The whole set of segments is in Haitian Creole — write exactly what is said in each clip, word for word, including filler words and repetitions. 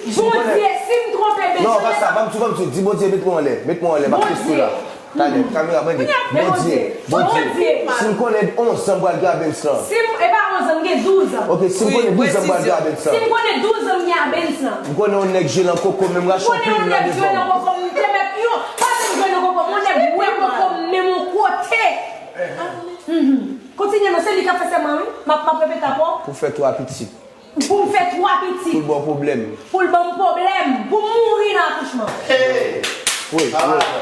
Bondye, si m twonpe, non, pa sa, pa m sou, pa m sou. Di Bondye, met mwen anlè, met mwen anlè, pa kite sou la. Talè, kamera, mande. Bondye, Bondye, si m konnen onz an m pral gen Abens lan. Si m, e pa onz an, m gen douz an. Ok, si m konnen douz an m pral gen Abens lan. Si m konnen douz an m gen Abens lan. M konnen yon nèg jwe nan koko, menm rache yon pil nan devan. M konnen yon nèg jwe nan koko, m te mèt yon, pa menm jwe nan koko, m yon nèg bwè koko, m menm yon kote. Kontinye non, se li k ap fè sèman, wi. M ap, m ap repete ankò. Pou fè twa pitit. Pou m fè twa pitit. Pou l ba w pwoblèm. Pou l ban m pwoblèm. Pou m mouri nan akouchman. Woy, woy,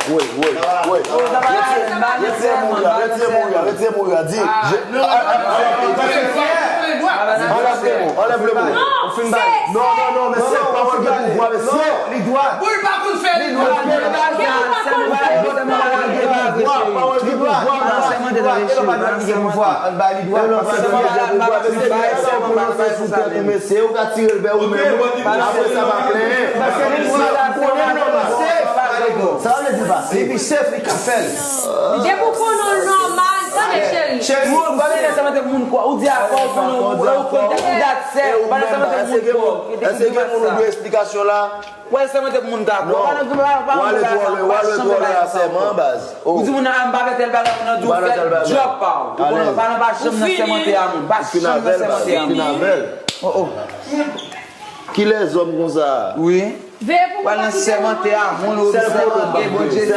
woy, woy, woy. Retire, retire mouri a, retire mouri a, retire mouri a. Di, je, a, a, a, anlèv le mo, anlèv le mo. Non, non, non, mesye, pa manke pouvwa, mesye. Li dwat. Pou l pa konn fè li dwat. Li dwat. Mesye, ou ka tire l vè ou menm. Apre sa, pa plenyen. Sa vle di pa. Li pi sef, li ka fè l. Depi w konnen w nòmal, tande cheri. Cheri, ou pa lè sa mete moun kwa. Ou di a kwa, ou konnen, ou konnen dat sè. Pa lè sa mete moun kwa. Èske gen moun ou dwe esplikasyon la? Wè, se mwen te moun ka kwè. Ou ale twò lwen, ou ale twò lwen a sèman, baz. Ou di moun nan, "A, m pa fè tèl bagay," moun nan di, "Ou fè djòb pa w." Ou konnen, pa nan, pa janm nan sèmante a moun. Pa janm nan sèmante a moun. Oh, oh. Kilè zòm konsa? Wi. Veye pou ou pa kite moun. Sèl kote w pa kite.